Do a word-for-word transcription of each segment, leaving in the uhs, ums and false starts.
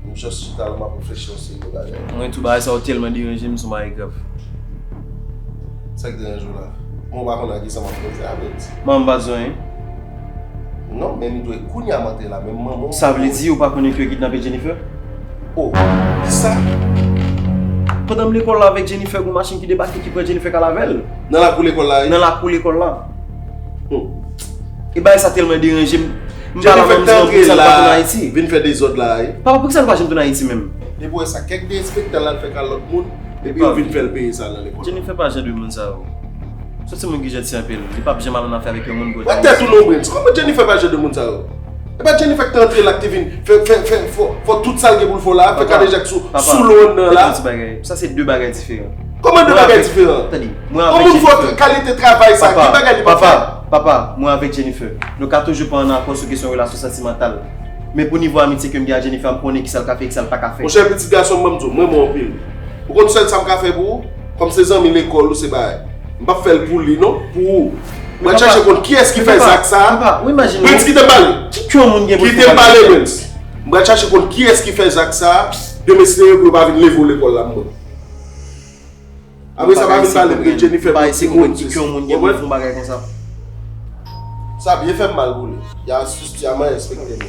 M just chita la, m ap reflechi yon seri de bagay. Mwen tou, bagay sa yo tèlman deranje m, se yon bagay grav. Sa k deranje w la? Mwen pa konn a kisa m ap panse a, Brens. Manman m pa di w anyen. Non, men li dwe kounye a m antre la, men manman w. Sa vle di ou pa konnen ke yo kidnape Jennifer? Oh, kisa? Pandan m lekòl la avèk Jennifer, gon machin ki debake ki pran Jennifer k al avè l. Nan lakou lekòl la, wi. Nan lakou lekòl la. Hmm. E bagay sa tèlman deranje m. M pa la, Jennifer manman m di mwen, poukisa l pa tounen Ayiti? Vin fè dezòd la, wi. Papa, poukisa l pa janm tounen Ayiti menm? Depi w wè sa, kèk derespektan l al fè kal lòt moun, epi yo vin fè l peye sa nan lekòl. Jennifer pa jan de moun sa yo. Se yon timoun ki janti anpil. Li p ap janm al annafè avèk yon moun pou... Wè tèt ou non, Brens. Kòman Jennifer pa jan de moun sa yo? E pa Jennifer ki te antre la, ki te vin fè, fè, fè, fè, fè tout sa l gen pou l fè la, fè kadejak sou, sou lo anndan la. Papa, tande yon ti bagay. Sa se de bagay diferan. Kòman de bagay diferan? Tande, mwen avèk Jennifer. Yon moun fè kalite travay sa, ki bagay li pa fè? Papa, papa, mwen avèk Jennifer, nou ka toujou pa ann akò sou kesyon relasyon santimantal. Men pou nivo amitye ke m gen ak Jennifer, m konnen kisa l ka fè, kisa l pa ka fè. Monchè, pitit gason m, ban m di w, m renmen w anpil. Ou konn sèl sa m ka fè pou ou? Kòm se zanmi lekòl ou, se bagay. M p ap fè l pou li, non, pou ou. M pral chache konn kiyès ki fè zak sa. Papa, ou imajine w. Brens, kite m pale. Kite m pale, Brens. M pral chache konn kiyès ki fè zak sa. Demen, si Bondye vle, pou yo pa vin leve w lekòl la, m mwen. Apre sa, pa vin pale m de Jennifer pou ti moun. Ki yon moun gen pou fè yon bagay konsa. Sa byen fè m mal pou li. Ya, sis, ya, man, respekte nou.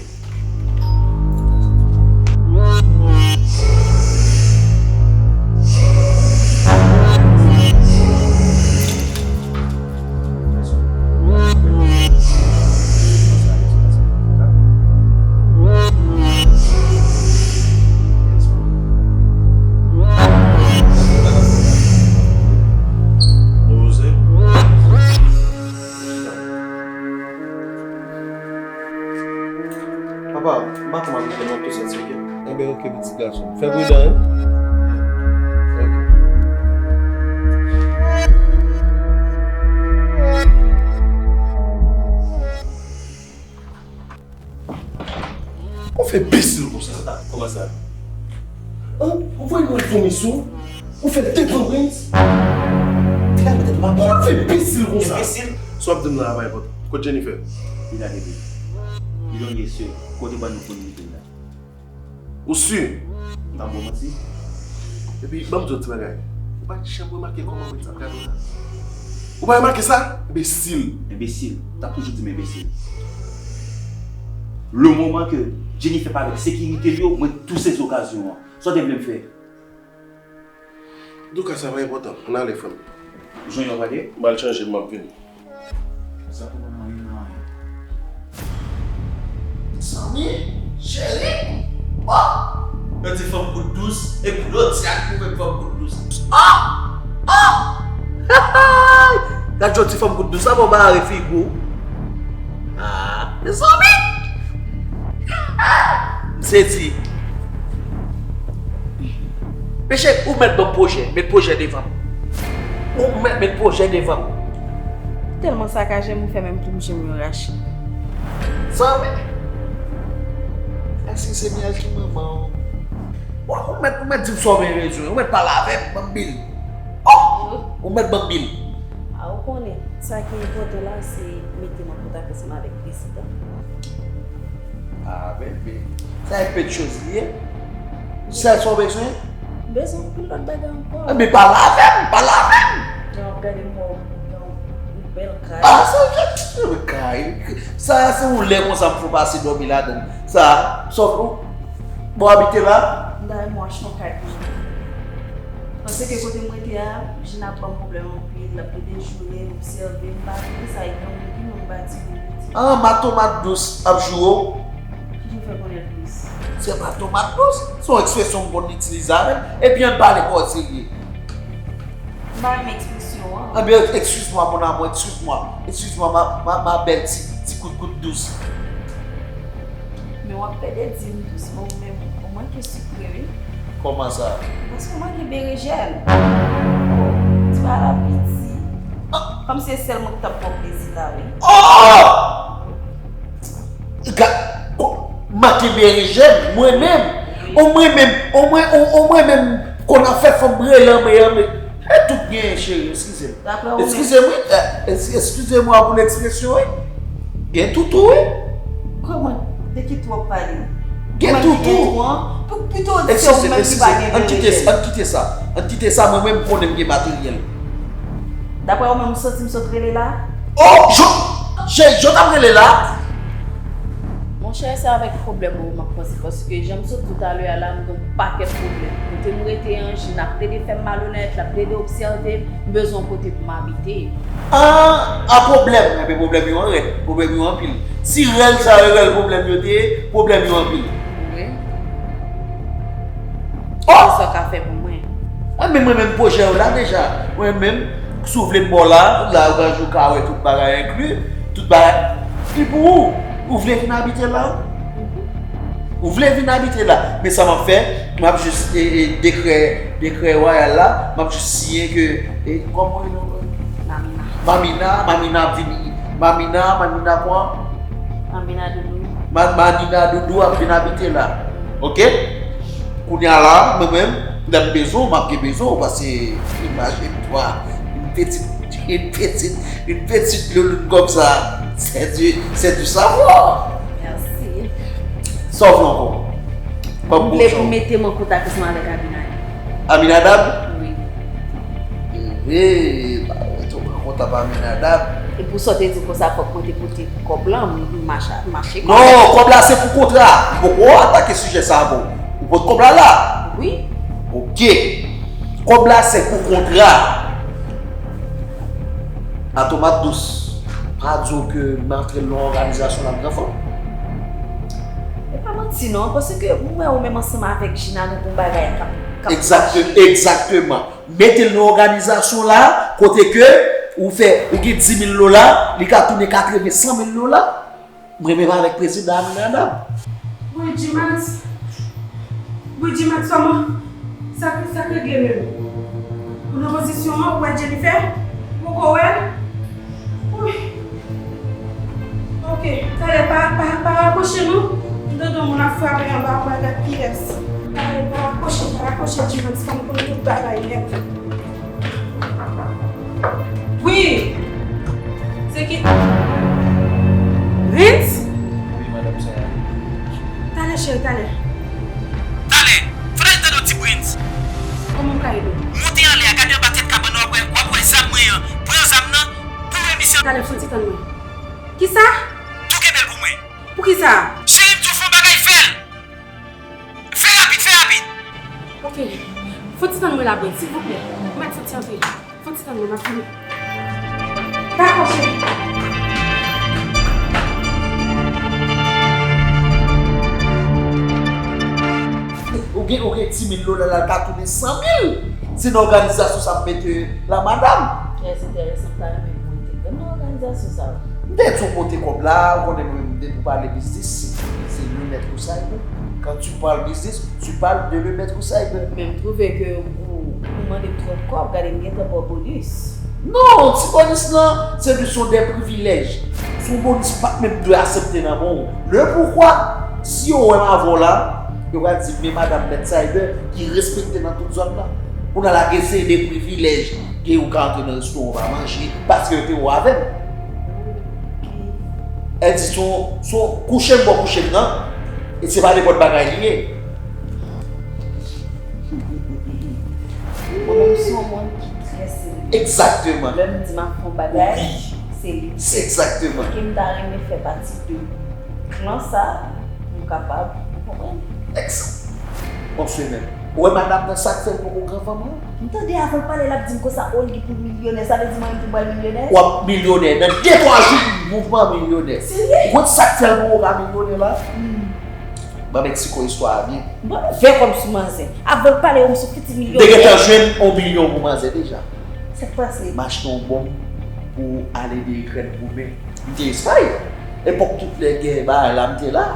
Papa, m pa konn ap rete non, tou sòti, oke? Enben, oke, pitit gason. Fè pridan, wi. Oke. Ou fè enbesil konsa. Kòman sa? Ou, ou voye yon vomi sou ou, ou fè l devan Brens. Ou fè enbesil konsa. Enbesil? Sa w ap di m nan la pa enpòtan. Kote Jennifer? Li la depi. Li lonje se kote bann nou konn mete l la. Ou si? M pa ba w manti. Epi, ban m di w yon ti bagay. Ou pa t janm remake kòman Brens ap gade w la? Ou pa remake sa? Enbesil. Enbesil. T ap toujou di m enbesil. Le moman ke Jennifer pa avèk sekirite l yo, mwen tou sezi okazyon an. Sa w te vle m fè? Antouka, sa pa enpòtan. Ann ale, frè m. Ou sonje w prale? M al chanje, m ap vini. Sa pou mwen, mwen, mwen. Zanmi, cheri, oh! Yon ti fanm kout dous, epi lòt se ak mwen fanm kout dous. Oh! Oh! Gad yon ti fanm kout dous, sa bon bare figi w. Ah, mezanmi! Ah! M sezi. Mesye, ou mèt ban m pwojè, met pwojè devan m. Ou mèt met pwojè devan m. Tèlman sakaje m, ou fè menm pou m je m yo rache. Zanmi, èske se myèl ki manman w? Ou, ou mèt, ou mèt di m sa w bezwen, ou mèt pale avè m, ban m bil. Oh! Ou mèt ban m bil. A, ou konnen, sa ki enpòtan la, se mete m an kontak ansanm avèk prezidan. Ah, bebe. Sa e pe de choz li ye. Sèl sa w bezwen? M bezwen anpil lòt bagay ankò. Enben, pale avè m, pale avè m! Jan w ap gade m, wè w gen yon bèl kay. Ah, sa, sa, sa, kay. Sa, se yon lè konsa m fè w pase dòmi ladan l. Sa, sòf, bon, w abite la? M ta renmen w achte yon kay pou mwen. Paske kote m rete a, Jina ap ban m pwoblèm anpil, l ap rete jounen, l obsève m, m pa vle sa, e granmoun ki moun bati pou piti. Ah, ma tomat dous ap joure w? Kijan w fè konnen l dous? Se pa tomat dous, se yon ekspresyon m konn itilize avè l, epi ann pale kòz serye. M pa renmen ekspresyon an. Ebyen, excuse-moi, mon amour, excuse-moi, excuse-moi, ma, ma, ma belle ti, ti kout kout dous. Men w ap pede di m dous, men ou menm, ou manke sikre, wi. Kòman sa? Paske w manke berejèn. Oh, ti bagay la piti. Ah! Kòmsi se sèl mwen ki t ap ba w plezi la, wi. Oh! Ga-, ko-, manke berejèn, mwen menm. Wi. O mwen menm, o mwen, o, o mwen menm, konn ap fè fanm rele anmwe, anmwe. E tout genyen, cheri, eskize m. Eskize m, wi. Eh, es-, excusez-moi pour l'expression, wi. Gen toutou, wi. Kòman? De ki tou w ap pale? Gen toutou. Ou manke gen tou an? Pito di se ou menm ki pa gen vre rejèl. Ann kite sa, ann kite sa, mwen menm m konnen m gen materyèl. Daprè ou menm, ou santi m sot rele la? Oh, Jan, Jan, Jan t ap rele la? Monchè, se avèk pwoblèm ou m ap panse, paske jan m sot di w talè a la, m gen yon pakèt pwoblèm. Kote m rete an, Jina ap plede fè m malonèt, l ap plede obsève m, m bezwen yon kote pou m abite. Ah, ah, pwoblèm, enben pwoblèm yo an rèl, pwoblèm yo anpil. Si rèl sa yo rèl pwoblèm yo te ye, pwoblèm yo anpil. Wi. Oh! Sa w ka fè pou mwen? Ah, men mwen menm pwojè yo la deja. Mwen menm, si w vle m ba w la, la ou ka jou ka wè tout bagay enkli, tout bagay. Li pou ou. Ou vle vin abite la? Ou vle vin abite la? Men sa m ap fè, m ap jis e, e, dekrè, dekrè wayal la, m ap jis siyen ke, e, kòman yo rele? Mamina. Mamina, Mamina ap vin, Mamina, Mamina kwa? Mamina Doudou. Ma, Mamina Doudou ap vin abite la. Oke? Kounye a la, mwen menm, lè m bezwen w, m ap gen bezwen w, paske imajine twa, yon pitit, yon pitit, yon pitit louloun kòmsa, c'est du, c'est du savoir. Mèsi. Sa w vle ankò? M vle pou mete m an kontak ansanm avèk Abinadab. Aminadab? Wi. Ehe, ba wè tou pran kontak Aminadab. E pou sa w te di konsa fòk mwen te pote kòb lan, m mache, mache kòb lan. Non, kòb la se pou kontra. M poko atake sijè sa ankò. Ou pot kòb la la? Wi. Oke. Kòb la se pou kontra. A tomat dous. Pa di w ke m antre l nan òganizasyon la m pran fanm. E pa manti non, paske m wè ou menm ansanm avèk Jina nou gon bagay k ap, k ap mache. Egzakteman. Mete l nan òganizasyon la, kote ke ou fè, ou gen di mil dola, li ka tounen katreven, san mil dola. M renmen m avèk prezidan Aminadab. Bon, G-Max. Bon, G-Max, kòman? Sa k, sa k regle menm? Ou nan pozisyon an, ou wè Jennifer? Ou poko wè l? Wi. Ok, talè, pa, pa, pa rakwoche non. M tande yon moun ap frape anba, m pral gad kiyès. Talè, pa rakwoche, pa rakwoche, G-Max, fò m konn tout bagay nèt. Wi! Se ki. Prince? Wi, madanm Saya. Talè, cheri, talè. Talè! Fò talè m tande w di Prince! Kòman m ka ede w? Monte anlè a, gade anba tèt kabann nan, w ap wè, w ap wè zam mwen an. Pran zam nan, pou remisyon. Talè, fò ti tann mwen. Kisa? Tou kenbe l pou mwen. Poukisa? Cheri, m di w fè yon bagay, fè l! Fè rapid, fè rapid! Ok. Fò ti tann mwen la, Prince, silvouplè. Ou mèt soti antre. Fò ti tann mwen, m ap vini. Dakò, cheri. Ou gen, ou gen di mil dola la, l ka tounen san mil. Se nan òganizasyon sa ap mete la, madanm. Trè enteresan, m ta renmen pou mwen te pran nan òganizasyon sa yo. M te di w pote kòb la, ou konnen mwen menm depi w pale biznis, se, se le maître Saïd. Quand tu parles business, tu parles de le maître Saïd. Men m twouve ke ou, ou mande m twòp kòb, gade m gentan ba w bonis. Non, ti bonis lan, se de, se de privilèj. Se yon bonis m pa t menm dwe aksepte nan men w. Le poukwa, si yo wè m avè w la, yo pral di, men madanm maître Saïd ki respekte nan tout zòn nan. Kounye a la gen seri de privilèj ke ou ka antre nan restoran w pa manje, paske yo te wè w avè m. Èl di se yon, se yon kouche m ba w kouche m nan, e se pa nenpòt bagay li ye. Mwen menm se yon moun ki trè serye. Egzakteman. Lè m di m ap fè yon bagay, se li. Se egzakteman. Ke m ta renmen fè pati de klan sa, m kapab, ou konprann? Egzak. Bon, se menm. Ou wè madanm nan sa k fè l poko gran fanm lan? M tande avan l pale l ap di m konsa, o, li pou l milyonè, sa vle di mwen menm tou m pral milyonè? W ap milyonè. Nan de twa jou, mouvman milyonè. Serye? Ou konn sa k fè l poko ka milyonè la? Hmm. Ban Mexico istwa a byen. Bon, nou fè kòm sou manzè. Avan l pale, ou m sou fiti milyon. M te gentan jwenn yon milyon pou manzè deja. Sa k pase? M achte yon bonm pou ale de Ikrèn goumen. M te Espay. Epòk tout lè gè bagay la, m te la.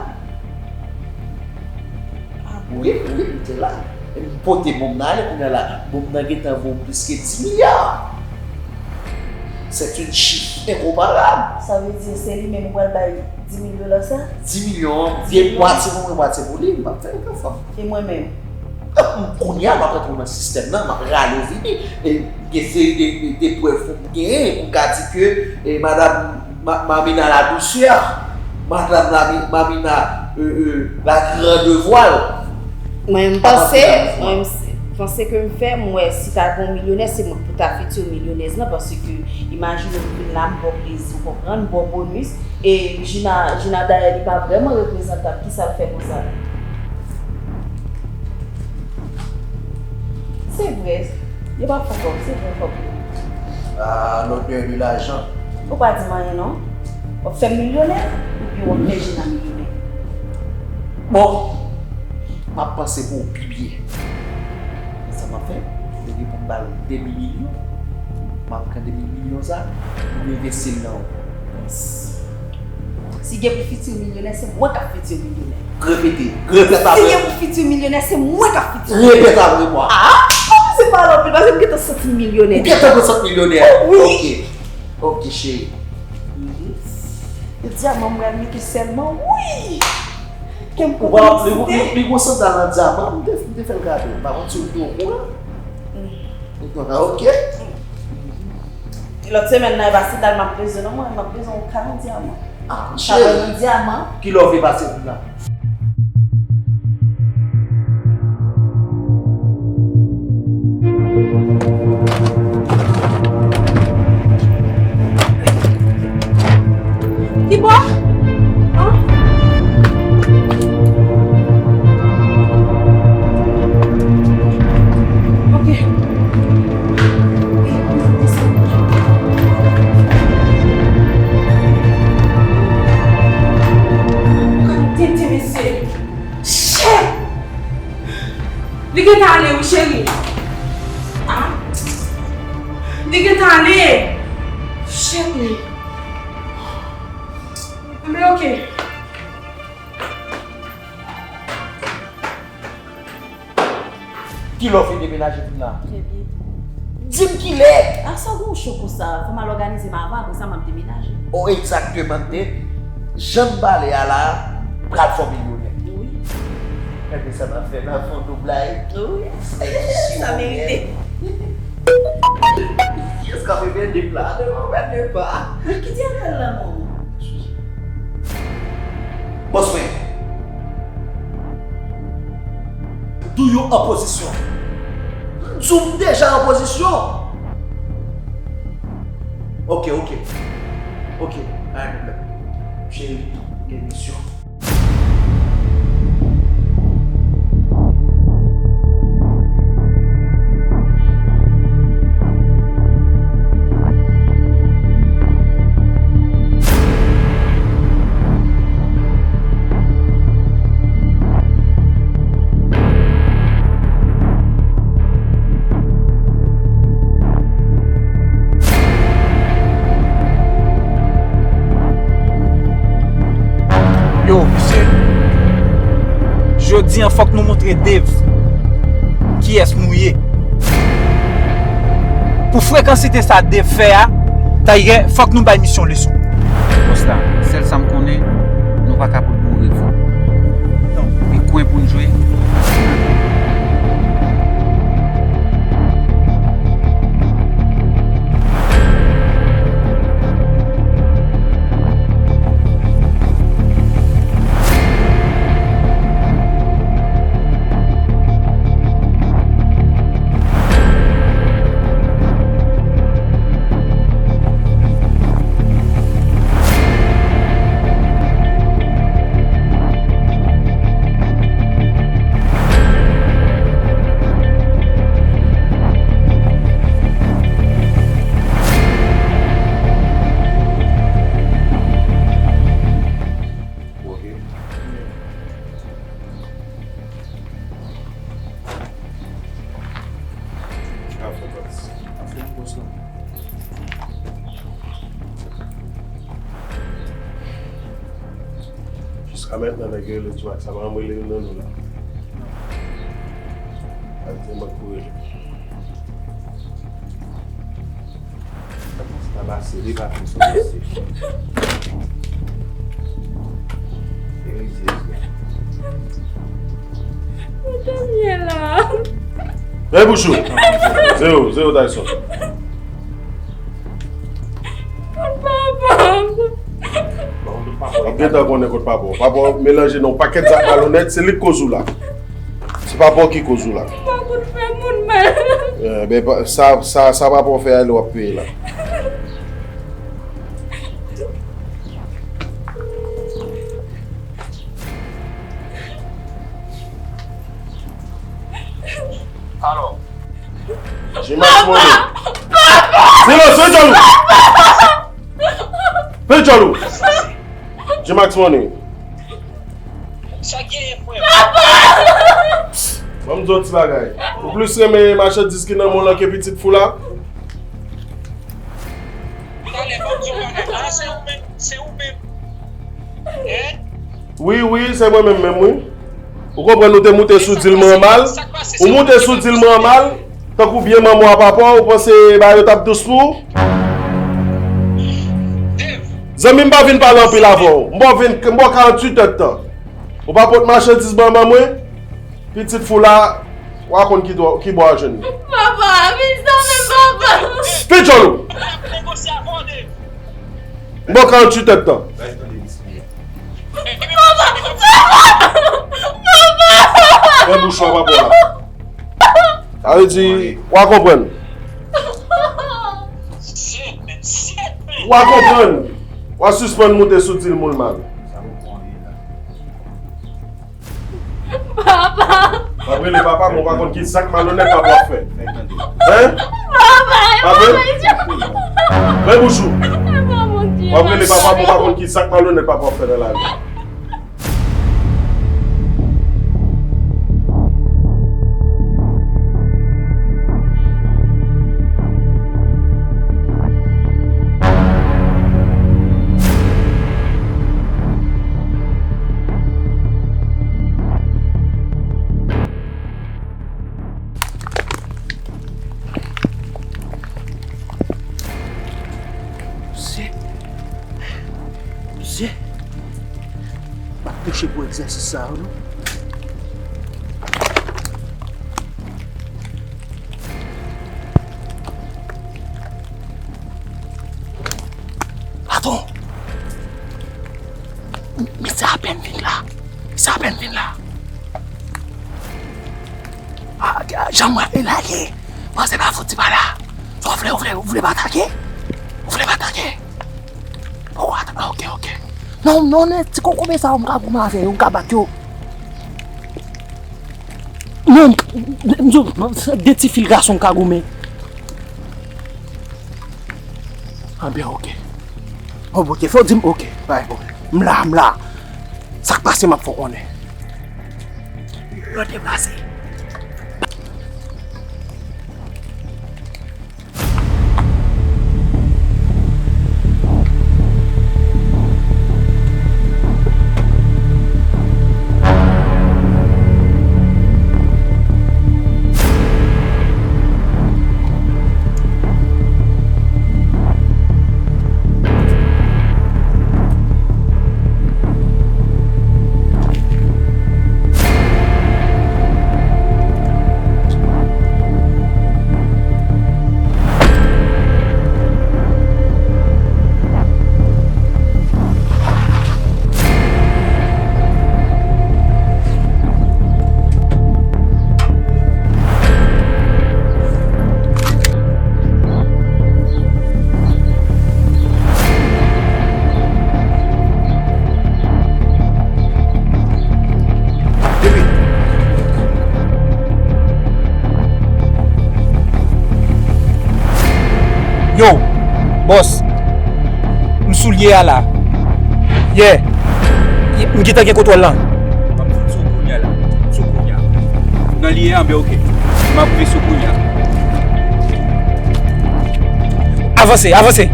Ah bon? Wi, wi, m te la. E m pote bonm nan ale, kounye a la, bonm nan gentan vo plis ke dis milya. C'est une chiffre incomparable. Sa vle di se li menm ou pral bay dis mil dola sa? Dis milyon an, vye mwatye pou mwen, mwatye pou li, m p ap fè l okenn fanm. E mwen menm? Kounye a, m ap rantre nan sistèm nan, m ap rale w vini. E gen seri de, de, de prèv pou m genyen, pou m ka di ke, e, madanm Ma, Mamina la douceur, madanm la, Mamina, e, e, la grande voile. Mwen, m panse, mwen, m s- panse ke m fè, m wè si ta gen yon milyonè, se mwen ki pou ta fiti milyonèz lan, paske imajine m vin la, m ba w plezi, w konprann, m ba w bonis, e Jina, Jina dayè li pa vrèman reprezantab, kisa l fè konsa? Se vre, yo pa fè kòb, se vre kòb yo. Ah, l'odeur de l'argent. Ou pa di m anyen non. W ap fè m milyonè, oubyen w ap fè Jina milyonè? Bon, m ap panse pou ou pi byen. Men sa m ap fè, olye pou m ba l de milyon, m ap pran de milyon sa, m envesti l nan yon pwens. Si gen pou fiti milyonè, se mwen k ap fiti milyonè. Repete, repete apre. Si gen pou fiti milyonè, se mwen k ap fiti milyonè. Repete apre mwen. Ah, kòman se pale anpil, paske m gentan santi m milyonè. Ou gentan santi milyonè? Oh, wi. Ok. Ok, cheri. Yo dyaman m pral mete sèlman, wi! Kè m kontan eksite. Li gon sandal an dyaman, m te, m te fè l gade w. M pa konn si w te okouran. Ou kontan, ok. Lòt semèn nan, e pa sandal m ap bezwen non, mwen, m ap bezwen yon ka an dyaman. Ah, cheri. Ka ban m yon dyaman. Kilè w vle pase pou la? Ki bò? An? Ok. Gade tenten, mesye. Shit! Li gentan ale wi, cheri. Ah. Li gentan ale. Shit, li. Men ok. Kilè w fin demenaje vin la? Trè byento. Di m kilè! A sa w gon cho konsa? Fò m al òganize m avan, apre sa m ap demenaje. O, egzakteman, te. Jan m pale a la, pral fè w milyonè. Wi. Gade sa m ap fè nan fon doublay. Wi. Sa merite. Yes, ka fè bèl dip la. Devan bèl dip la. Ki di anèl la, non? Bòs mwen. Do you an pozisyon? M di w m deja an pozisyon. Ok, ok. Ok, pa gen pwoblèm. Cheri, gen misyon. Yo, mesye. Jodi a, fòk nou montre Dave kiyès nou ye. Pou frekansite sa Dave fè a, Tiger, fòk nou bay misyon leson. Bòs la, sèl sa m konnen, nou pa ka pot boure vòt. E kwen pou n jwe. Afè baz. Afè bòs la. Jiska mentnan, nèg yo rele Djouak sa, pa janm rele youn nan nou la. Al di mwen pou rele. Sa pase, li pa fè sou mesye. Serize. Mwen te byen la. Fèmen bouch ou. Zero, zero Tyson. Kot papa m? W ap gentan konnen kot papa w. Papa w melanje nan yon pakèt zak malonèt, se li k koz ou la. Se Papa w ki koz ou la. Papa w konn fè moun mal. Eh, ben, pa- sa, sa, sa papa w fè a, li w ap peye la. Alo. G-Max Money. Silans, fè djòl ou. Fè djòl ou. G-Max Money. Sa k genyen, frè? Ban m di w ti bagay. Ou plis renmen machandiz ki nan men w lan ke pitit fou la? Talè, ban m di w bagay. Ah, se ou menm, se ou menm. Hein? Wi, wi, se mwen menm menm, wi. Ou konprann, ou te moute sou dil mwen an mal. Ou moute sou dil mwen an mal. Tankou byen manman w a papa w, ou panse bagay yo t ap dous pou ou? Zanmi m, pa vin pale anpil avè w. M ba w vin, m ba w karanntuit èdtan. Ou pa pot machandiz ban manman mwen? Pitit fou la, w a konn ki dwa, ki bò a jwenn li. Papa, vin sa menm, papa. Fè djòl ou. M ba w karanntuit èdtan. Papa, papa, papa. Fè bouch ou a papa w la. Sa vle di, w a konprann. W a konprann. W a sispann moute sou dil moun mal. Papa. W ap rele papa, men w pa konn ki zak malonèt papa w ap fè. Hein? Papa, papa. Fè bouch ou. W ap rele papa, men w pa konn ki zak malonèt papa w ap fè nan lavi. Mesye, mesye, m ap peche pou egzèsis sa yo, non. Aton! Misye apèn vin la. Misye apèn vin la. Ah, ah, jan mwen e la ye. Panse pa fouti pa la. Sa w vle, w vle, w vle m atake? W vle m atake? Oh, atann, ah, ok, ok. Non, non, non, ti kokobe sa yo, m ka goumen avè yo, m ka bat yo. Non, m, m, m, de ti fi gason m ka goumen. Anben, ok. Oh, ok, fò w di m, ok, pa gen pwoblèm. M la, m la. Sa k pase, m ap fè w konnen. Yo deplase. Yo, bòs, m sou lye a la. Yeah. M gentan gen kontwòl lan. M ap vin sou kounya la. M sou kounya. Nan lye a, anben, ok. M ap vin sou kounya. Avanse, avanse.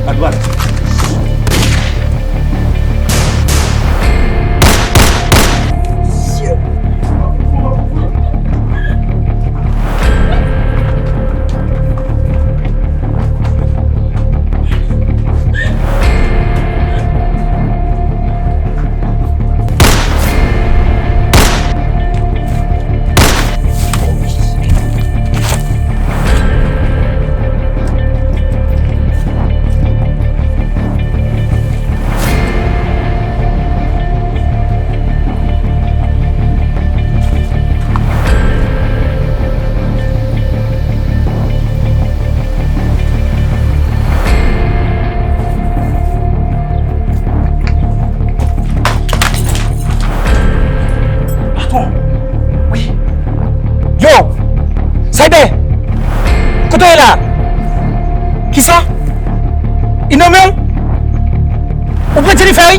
Adwat. Cyber! Kote w ye la? Kisa? I nonmen w? Ou pran Jennifer, wi?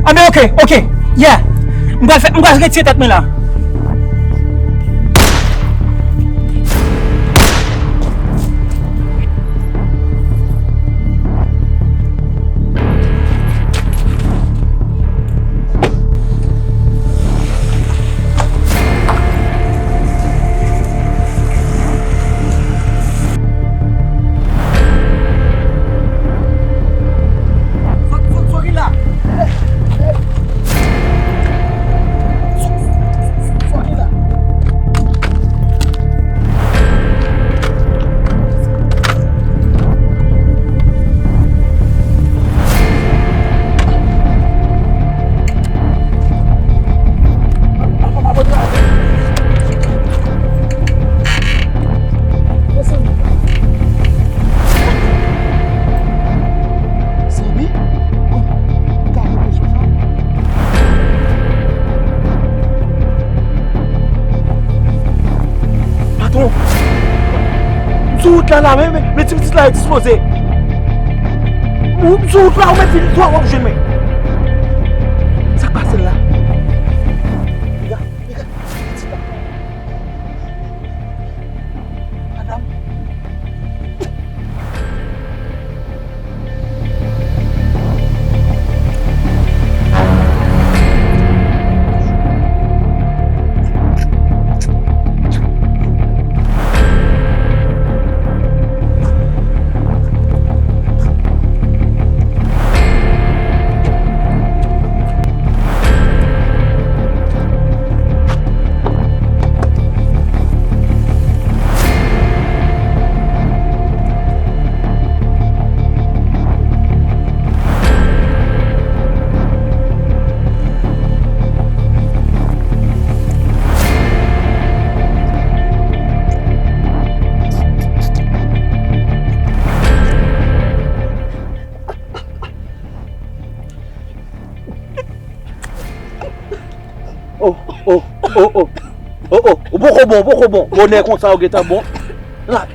Anben, oke, oke. Yeah. M pral fè, m pral retire tèt mwen la. Patwon, m sou wout la la, men, men, men ti pitit la yo dispoze. M sou wout la, ou mèt vin twa w ap jwenn mwen. Sa k pase l la? Piga, piga, pitit la. Madanm. Oh, oh, oh, oh. Oh, oh, ou poko bon, ou poko bon. Bonè konsa ou gentan bon. La.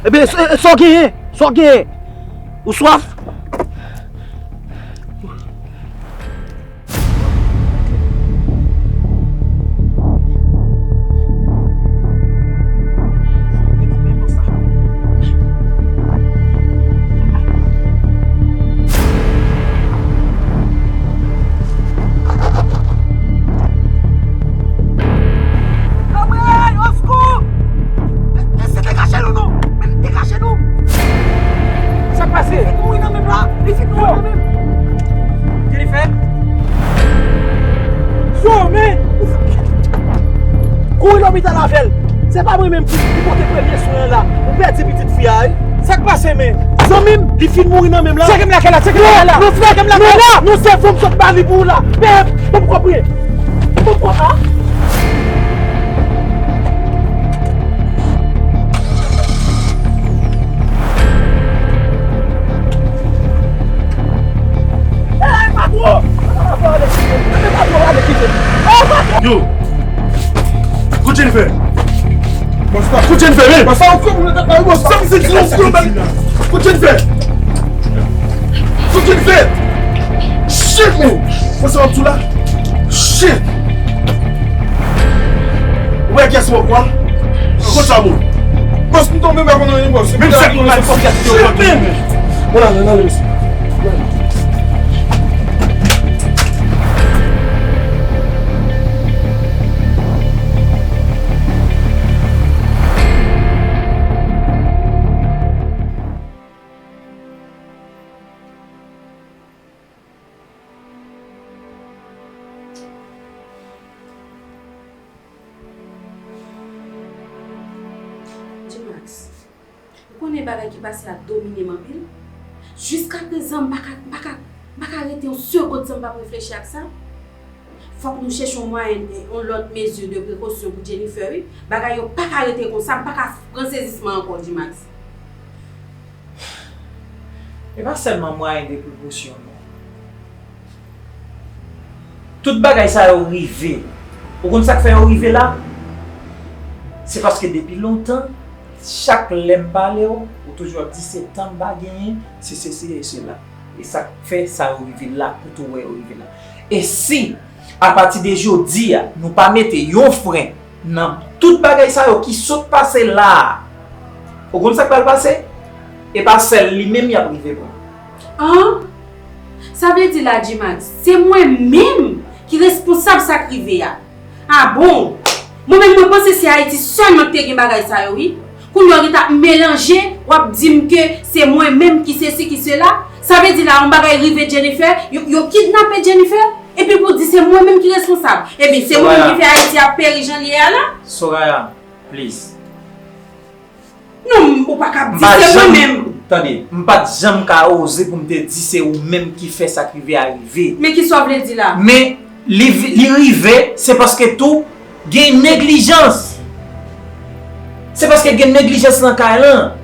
Ebyen, sa w genyen? Sa w genyen? Ou swaf? Anmwey, oskou! Mesye, degaje nou non! Men degaje nou! Sa k pase? Li fin mouri nan men m la! Li fin mouri nan men m! Jennifer? Yo, men! Kouri lopital avè l! Se pa mwen menm ki, ki pote premye swen an la. Ou pèdi pitit fi a, wi. Sa k pase, men? Zanmi m, li fin mouri nan men m la. Tcheke m lakay la, tcheke m lakay la. Non, frè, tcheke m lakay la. Nou se fòm sot ba li pou ou la. Men, bon, m konprann. Bon, m konprann. Yo! Kote Jennifer? Kote Jennifer, men? Kote Jennifer? Kote Jennifer? Shit, men! Mwen se wap tou la? Shit! Ou wè kiyès mwen kwa? Kot sa moun? Bòs, m tonbe, m pa konn anyen, bòs. Menm sa ki pase. Shit, men! Bon, ale, ale, mesye. G-Max, ou konnen bagay ki pase a domine m anpil. Jiskaprezan, m pa ka, m pa ka, m pa ka rete yon segonn san m p ap reflechi ak sa. Fòk nou chèche yon mwayen, yon lòt mezi de prekosyon pou Jennifer, wi. Bagay yo pa ka rete konsa, m pa ka pran sezisman ankò, G-Max. E pa sèlman mwayen de prekosyon, non. Tout bagay sa yo rive. Ou konn sa k fè yo rive la? Se paske depi lontan, chak lè m pale w, ou toujou ap di se tan m pa genyen, se sesi e sela. E sa k fè sa yo rive la, pou tou wè yo rive la. E si, apati de jodi a, nou pa mete yon fren nan tout bagay sa yo ki sot pase la a, ou konn sa k pral pase? E pa sèl li menm y ap rive pran. An? Sa vle di la, G-Max, se mwen menm ki responsab sa k rive a? A bon? Mwen menm, mwen panse se Ayiti sèlman ki te gen bagay sa yo, wi. Kounye a w gentan ap melanje, w ap di m ke se mwen menm ki sesi, ki sela. Sa vle di la, yon bagay rive Jennifer, yo, yo kidnape Jennifer, epi pou di se mwen menm ki responsab. Ebyen, se mwen menm ki fè Ayiti ap peri jan l ye a la. Soraya, please. Non, ou pa ka ap di se mwen menm. Tande, m pa t janm ka oze pou m te di se ou menm ki fè sa k rive a rive. Men kisa w vle di la? Men li, li rive, se paske tou gen neglijans. Se paske gen neglijans nan kay lan.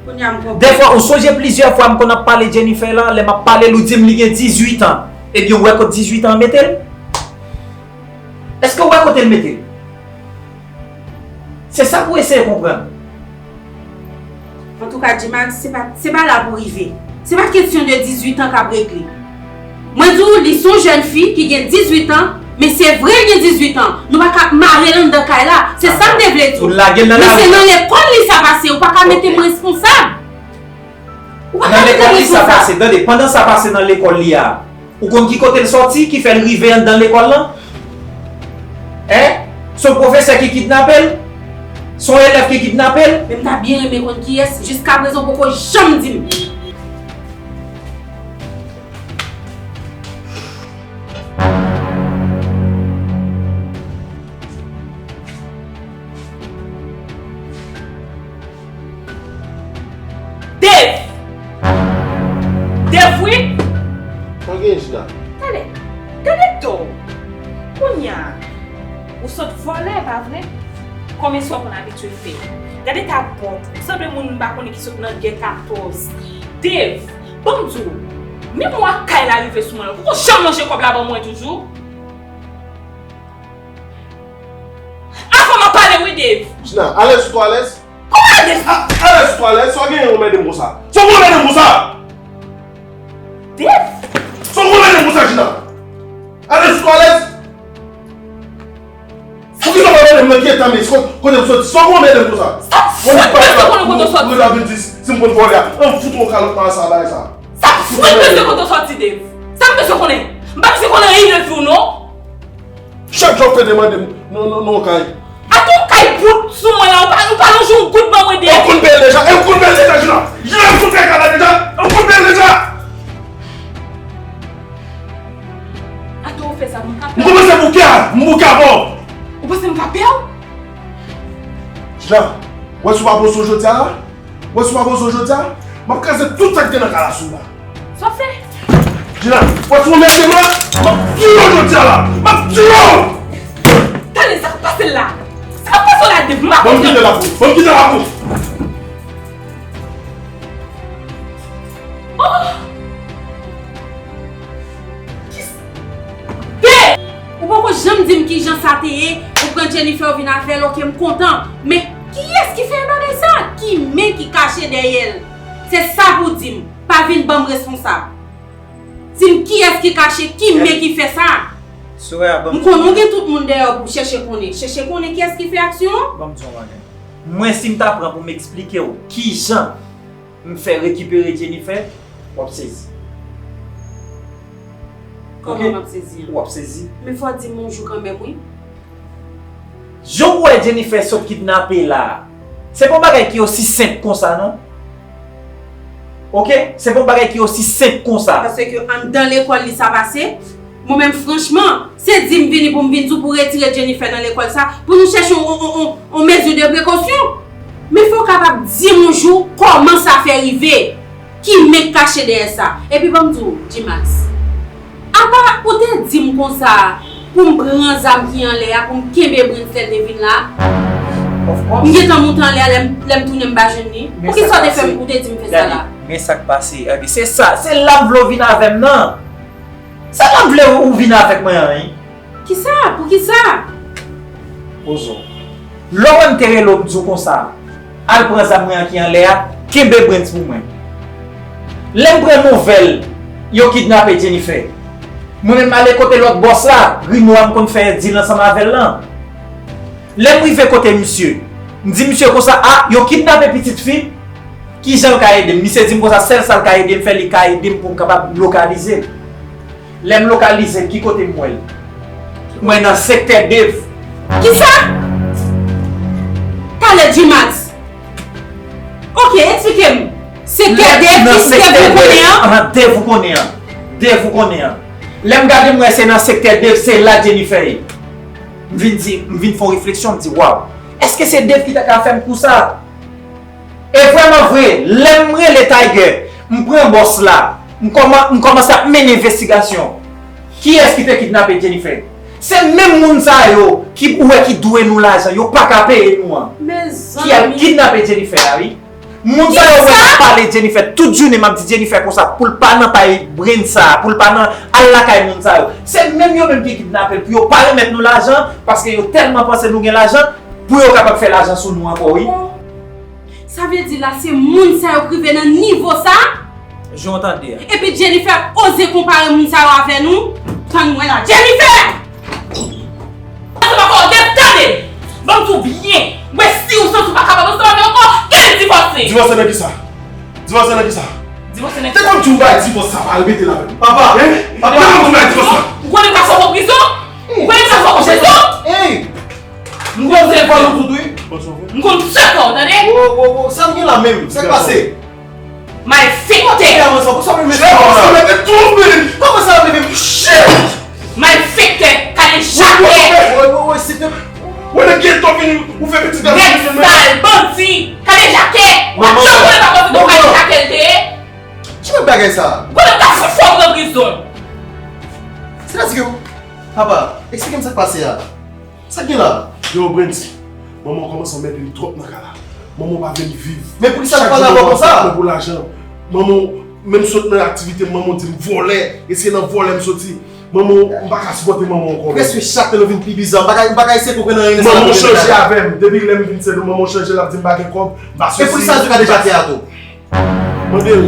Kounye a m konprann. Dèfwa, ou sonje plizyè fwa m konn ap pale Jennifer la, lè m ap pale l, ou di m li gen dizuit an. Ebyen, ou wè kot dizuit an mete l? Èske ou wè kote l mete l? Se sa pou eseye konprann. Antouka, G-Max, se pa, se pa la pou rive. Se pa kesyon de dizuit an k ap regle. Mwen di w, li se yon jèn fi ki gen dizuit an, men se vre l gen dizuit an. Nou pa ka mare l anndan kay la. Se sa m te vle di w. Men se nan lekòl li sa pase, ou pa ka mete m responsab. Ou pa ka mete m responsab. Nan lekòl li sa pase, tande, pandan sa pase nan lekòl li a, ou konn ki kote l sòti, ki fè l rive anndan lekòl lan? Hein? Se yon pwofesè ki kidnape l? Se yon elèv ki kidnape l? Men m ta byen renmen konn kiyès, jiskaprezan w poko janm di m. Dave! Dave, wi! Sa w gen, Jina? Gade, gade do w. Kounye a, ou sot vòlè, pa vre? Konbyen sa w konn abitye fè? Gade ta pòt, ou sanble moun m pa konnen ki sot nan gè katòz. Dave, ban m di w, menm w ak kay la rive sou mwen, ou poko janm ranje kòb la ban mwen toujou? Avan m ap pale wi, Dave. Jina, alèz ou twò alèz? Kòman alèz? A, alèz ou twò alèz? Sa w genyen anmède m konsa? Sa w anmède m konsa? Dave! Sa w anmède m konsa, Jina? Alèz ou twò alèz? Poukisa w pa mande m nan ki eta m ye? Kote m soti? Sa w anmède m konsa? Sa fout bezwen konnen kote w soti. Mwen ta vin di si m konn vòlè a. An fout yon kalòt nan sa bagay sa. Sa fout bezwen kote w soti, Dave? Sa m bezwen konnen? M pa bezwen konnen anyen de vi w non. Chak jou w ap fè demande m nan, nan, nan yon kay. Atò yon kay bout sou mwen la, ou pa, ou pa lonje yon goud ban mwen de. Ou konn peye l deja, e ou konn peye l deja, Jina. Jina, ou konn peye kay la deja, ou konn peye l deja. Atò ou fè sa, m ka pè w. M kòmanse bouke a, m bouke avè w. Ou panse m ka pè w? Jina, w wè si w pa poze w jodi a la? Wè si w pa poze w jodi a, m ap kraze tout sa k gen nan kay la sou w la. Sa w fè? Jina, wè si w anmède m la, m ap tiye w jodi a la. M ap tiye w! Tande, sa k ap pase la? Sa k ap pase w la, Dave? M pa konprann. Ban m kite lakou. Ban m kite lakou. Oh! Kis-, Dave! Ou poko janm di m kijan sa te ye, ou pran Jennifer ou vin avè l, oke, m kontan. Men kiyès ki fè bagay sa? Ki men ki kache dèyè l? Se sa pou w di m, pa vin ban m responsab. Di m kiyès ki kache, ki men ki fè sa? Soraya, ban m... M konnen w gen tout moun dèyè w pou w chèche konnen. Chèche konnen kiyès ki fè aksyon an. Ban m di w yon bagay. Mwen, si m ta pran pou m eksplike w kijan m fè rekipere Jennifer, w ap sezi. Kòman m ap sezi an? W ap sezi. Men fò w di m yon jou kanmenm, wi. Jan w wè Jennifer sot kidnape la a, se pa yon bagay ki osi senp konsa, non. Oke? Se pa yon bagay ki osi senp konsa. Paske anndan lekòl li sa pase. Mwen menm, franchman, se di m vini pou m vin di w pou retire Jennifer nan lekòl sa, pou nou chèche yon, yon, yon, yon mezi de prekosyon. Men fò w kapab di m yon jou kòman sa fè rive. Ki men k kache dèyè sa? Epi ban m di w, G-Max, apa ou te di m konsa pou m pran zam ki anlè a, pou m kenbe Brenstel te vin la? M gentan moute anlè a, lè m, lè m tounen m pa jwenn li. Poukisa w te fè m, ou te di m fè sa la? Men sa k pase. Epi se sa, se la m vle w vin avè m nan. Sa m ap vle ou vin avèk mwen an, wi? Kisa? Poukisa? Poze w. Lè w wè m te rele w, m di w konsa, al pran zam mwen an ki anlè a, kenbe Brens pou mwen. Lè m pran nouvèl yo kidnape Jennifer, mwen menm m ale kote lòt bòs la, grimo a m konn fè dil ansanm avè l lan. Lè m rive kote misye, m di misye konsa, a, yo kidnape pitit fi m, kijan l ka ede m? Misye di m konsa, sèl sa l ka ede m fè, li ka ede m pou m kapab lokalize l. Lè m lokalize l, ki kote m wè l? M wè nan sektè Dev. Kisa? Talè G-Max. Ok, eksplike m. Sektè Dev, ki Dev ou konnen an? Ahan, Dev ou konnen an. Dev ou konnen an. Lè m gade m wè se nan sektè Dev, se la Jennifer ye. M vin di, m vin fè yon refleksyon, m di, waw, èske se Dev ki ta ka fè m kou sa? E vrèman vre, lè m rele Tiger, m pran bòs la, m kòman-, m kòmanse ap mennen envestigasyon. Kiyès ki te kidnape Jennifer? Se menm moun sa yo ki ou wè ki dwe nou lajan, yo pa ka peye nou an. Ki al kidnape Jennifer la, wi. Moun sa yo wè m ap pale Jennifer tout jounen, m ap di Jennifer konsa pou l pa nan pay Brens sa, pou l pa nan al lakay moun sa yo. Se menm yo menm ki kidnape l pou yo pa remèt nou lajan, paske yo tèlman panse nou gen lajan, pou yo kapab fè lajan sou nou ankò, wi. Sa vle di la se moun sa yo k rive nan nivo sa? Jan w tande a. Epi Jennifer oze konpare moun sa yo avè nou? Tann mwen la. Jennifer! Ansanm avè w, Dev, tande! Ban m di w byen, mwen si ou santi w pa kapab ansanm avè m ankò, kite l divòse! Divòse nan kisa? Divòse nan kisa? Divòse nan kisa? Te konn di w bay divòs sa pa repete l avè m. Papa! Hein? Papa! Te konn di w bay divòs sa. Ou konnen m ka sot an prizon? Ou konnen m ka sot an prizon? Hey! M konn se kò nou tout, wi. M konn se kò w, tande? Wo, wo, wo, sa m gen la menm? Sa k pase? Malfektè! Kòman sa, kòman sa w vle mete tou mwen? Kòman sa w vle mete? Shit! Malfektè! Kadejakè! Woy, woy, woy, site. Woy, nèg geto vini, ou fè pitit gason vini. Nèg sal, bandi, kadejakè! Manman, manman, manman. Kadejakè l te ye? Ki mèt bagay sa? Konnen m ta fout fè w pran prizon! Sètadi ke, papa, eksplike m sa k pase a. Sa k gen la? Yo, Brens, manman w kòmanse anmède m twòp nan kay la. Manman w pa vle m viv. Men poukisa l pale avè w konsa? Chak jou manman w ap fè mwen pou lajan. Manman w, menm sot nan aktivite m, manman w di m vòlè, e se nan vòlè m soti. Manman w, m pa ka sipòte manman w ankò. Prèske chak tan nou vin pi biza. M pa ka, m pa ka eseye konprann anyen nan sa. Manman w chanje avè m. Depi lè m vin Sendomeng, manman w chanje, l ap di m pa gen kòb, m pa sesi. E poukisa l di w kadejakè a tou? Mande l.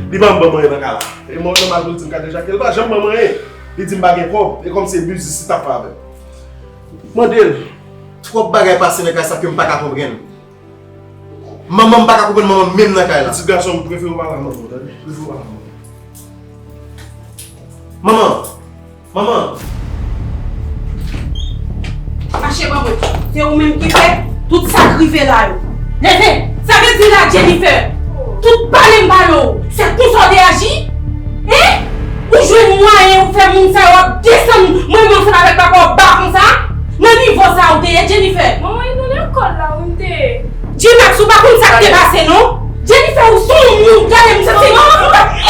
Li pa janm ban m anyen nan kay la. E mwen nan mal pou l di m kadejakè, l pa janm ban m anyen. Li di m pa gen kòb. E kòm se biznis li t ap fè avè m. Mande l. Twòp bagay pase nan kay sa ke m pa ka konprann. Manman m pa ka konprann manman m menm nan kay la. Pitit gason m, prefere w pa la manman w, tande? Prefere w pa la manman w. Manman! Manman! Mache ban mwen. Se ou menm ki fè tout sa k rive la yo. Leve! Sa vle di la Jennifer, tout pale m pale w, se konsa w te aji? Hein? Ou jwenn mwayen ou fè moun sa yo ap desann mwen menm ansanm avèk papa w ba konsa? Nan nivo sa ou te ye Jennifer? Manman, e nan lekòl la wi m te ye. G-Max, ou pa konn sa k te pase non. Jennifer, ou se yon moun, gade m santi, e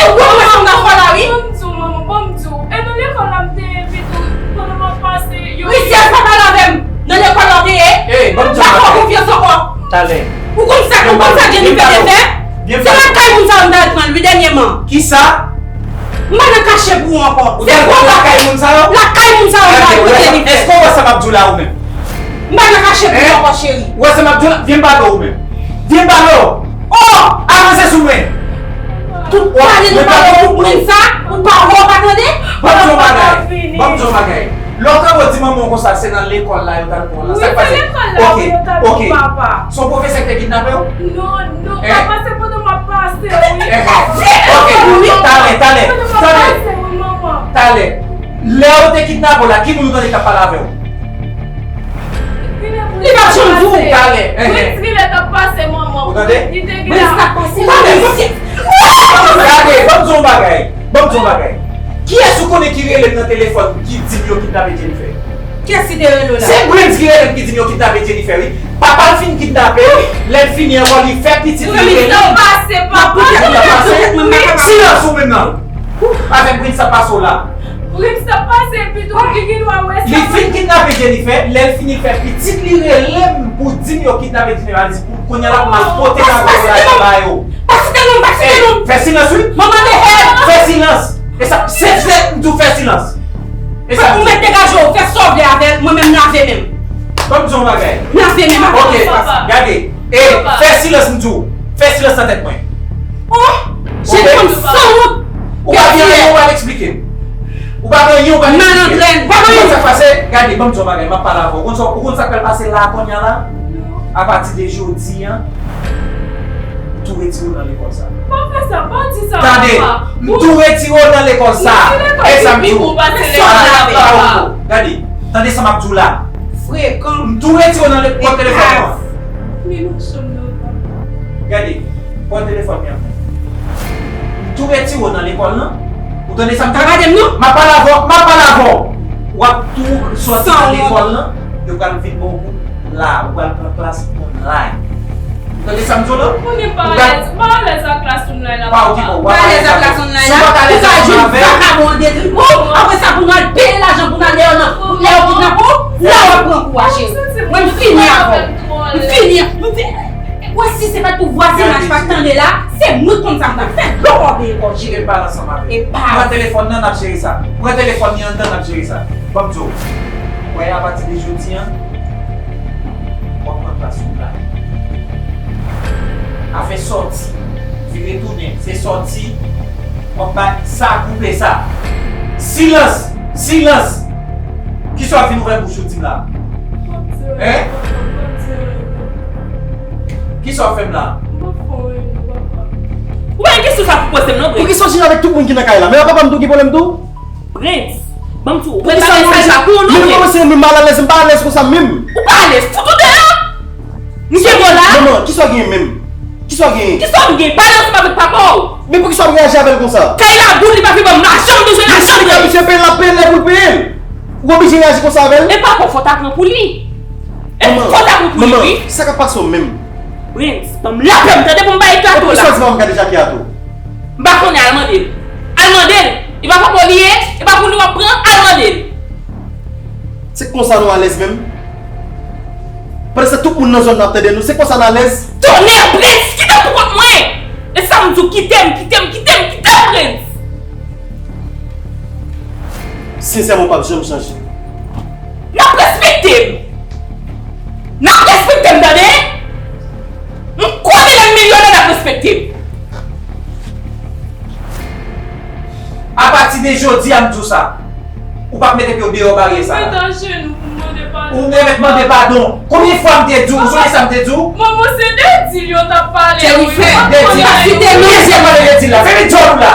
ou wè mwen sanm nan fò la wi. Ban m di w, manman, ban m di w. E nan lekòl la m te ye, epi tou, pandan m ap pase, yo. Rizyèz, pa pale avè m. Nan lekòl la w te ye? Ey, ban m di w yon bagay. M pa fè w konfyans ankò. Talè. Ou konn sa, ou konn sa Jennifer te fè? Se lakay moun sa yo m t al pran l wi dènyèman. Kisa? M pa nan kache pou ou ankò. Ou t al pran lakay moun sa yo? Lakay moun sa yo m t al pran Jennifer. Èske w wè sa m ap di w la ou menm? M pa nan kache pou ou ankò, cheri. Ou wè sa m ap di w la? Vyen m pale w ou menm. Vyen m pale w. Oh! Avanse sou mwen. Tout pale nou pale tout moun sa, ou pa wè, ou pa tande? Ban m di w yon bagay. Ban m di w yon bagay. Lè w tande w di manman w konsa, se nan lekòl la yo t al pran w la. Sa k pase? Wi, se lekòl la wi yo t al pran papa. Se yon pwofesè ki te kidnape w? Non, non, papa, se pandan m ap pase wi. Oke, talè, talè, talè. Talè. Lè yo te kidnape w la, ki moun ou tande k ap pale avè w? Li pa t janm di w. Talè. Brens genlè t ap pase, manman. Ou tande? Li te genlè. Brens t ap pase. Talè. Gade, ban m di w yon bagay. Ban m di w yon bagay. Kiyès ou konnen ki rele m nan telefòn ki di m yo kidnape Jennifer? Kiyès ki te rele w la? Se Brens ki rele m ki di m yo kidnape Jennifer wi. Papa l fin kidnape l, lè l fini ankò li fè pitit li rele m. Silans ou menm nan. Avèk Brens sa pase w la. Brens t ap pase epi tou li gen dwa wè sa. Li fin kidnape Jennifer, lè l fini fè pitit li rele m pou di m yo kidnape Jennifer, li di pou kounye a l ap mal pote bagay la ba yo. Pa site non, pa site non. Fè silans wi. Manman de hèl. Fè silans. E sa, se, se, m di w fè silans. E sa, ou mèt degaje w, fè sa w vle avè l, mwen menm m lave men m. Ban m di w yon bagay. M lave men m avè l. Ok, gade. E fè silans, m di w. Fè silans nan tèt mwen. Oh! Jèn fanm sanwont. Ou pa gen anyen ou pral eksplike m. Ou pa gen anyen ou pral eksplike m. Malandren. Ou konn sa k pase? Gade, ban m di w yon bagay, m ap pale avè w. Ou konn sa, ou konn sa k pral pase la kounye a la? Apati de jodi a, m tou retire w nan lekòl sa. Pa fè sa, pa di sa, papa. Tande, m tou retire w nan lekòl sa. Èske sa m di w? Gade, tande sa m ap di w la. Frekan. M tou retire w nan lekòl, telefòn mwen. Men non, chanm nan, papa. Gade, pran telefòn li an. M tou retire w nan lekòl lan. Ou tande sa m di w? Pa gade m non. M ap pale avè w, m ap pale avè w. W ap tou sòti nan lekòl lan, yo pral vin ba w kout la, ou pral pran klas online. Ou tande sa m di w lan? Ou konnen m pa alèz, m pa alèz ak klas online la, papa. Pa okipe w, w ap alèz ak klas online la. Si w pa t alèz ansanm avè l. Ou ka jwenn vakabon an detri pou w, apre sa pou nou al peye lajan pou nou al deyò nan, pou lè yo kidnape w, la w ap pran kou a cheri. Mwen m fini avè w. M fini, m fini. Wè, si se pa t pou vwazinaj pa t tande la, se mwen k konn sa m t ap fè. Lò w ap veye kò w jere. Jere pa ansanm avè m. Pran telefòn nan, n ap jere sa. Pran telefòn li anndan, n ap jere sa. Ban m di w. Wè, apati de jodi a, w ap pran klas sou la. Afè sòti, vire tounen, se sòti, w ap bay sa, koupe sa. Silans! Silans! Kisa w ap vin ouvè bouch ou di m la? Hein? Kisa w ap fè m la? Ou pa gen kesyon sa pou poze m non, Brens. Poukisa w jere avèk tout moun ki nan kay la? Men papa m tou gen pwoblèm tou? Brens, ban m di w, Brens, bagay sa pa pou ou non, Brens. Men nou kòmanse rann mwen malalèz, m pa alèz konsa menm. Ou pa alèz, fout ou deyò! M gen mò la. Manman, kisa w genyen menm? Kisa w genyen? Kisa m gen? Pale ansanm avèk papa w. Men poukisa w ap reyaji avè l konsa? Kay la boule, li pa vle ban m lajan, m bezwen lajan, Brens. Misye peye l, l ap peye l lè pou l peye l. Ou oblije reyaji konsa avè l? E papa w fò w ta pran pou li. E fò w ta pran pou li, wi. Manman, sa k ap pase w menm? Brens, ban m lapè m, tande, pou m pa eklate w la. E poukisa w di papa m gade Jackie a tou? M pa konnen, al mande l. Al mande l. E pa papa w li ye, e pa pou li w ap pran, al mande l. Se konsa nou alèz menm? Pandan se tan tout moun nan zòn nan ap tande nou, se konsa n alèz? Tonnè, Brens, kite m pou kont mwen! E sa m di w, kite m, kite m, kite m, kite m, Brens! Sensèman, w p ap janm chanje. N ap respekte m! N ap respekte m, tande! M konnen lè m milyonè, n ap respekte m! Apati de jodi a, m di w sa. Ou p ap mete pye w deyò baryè sa la. Mete ajenou pou m mande padon. Ou mèt mande padon. Konbyen fwa m te di w? Ou sonje sa m te di w? Manman, se de dil yo t ap pale. Jennifer, de dil. Kiyès ki pale de dil la? Fèmen dyòl ou la.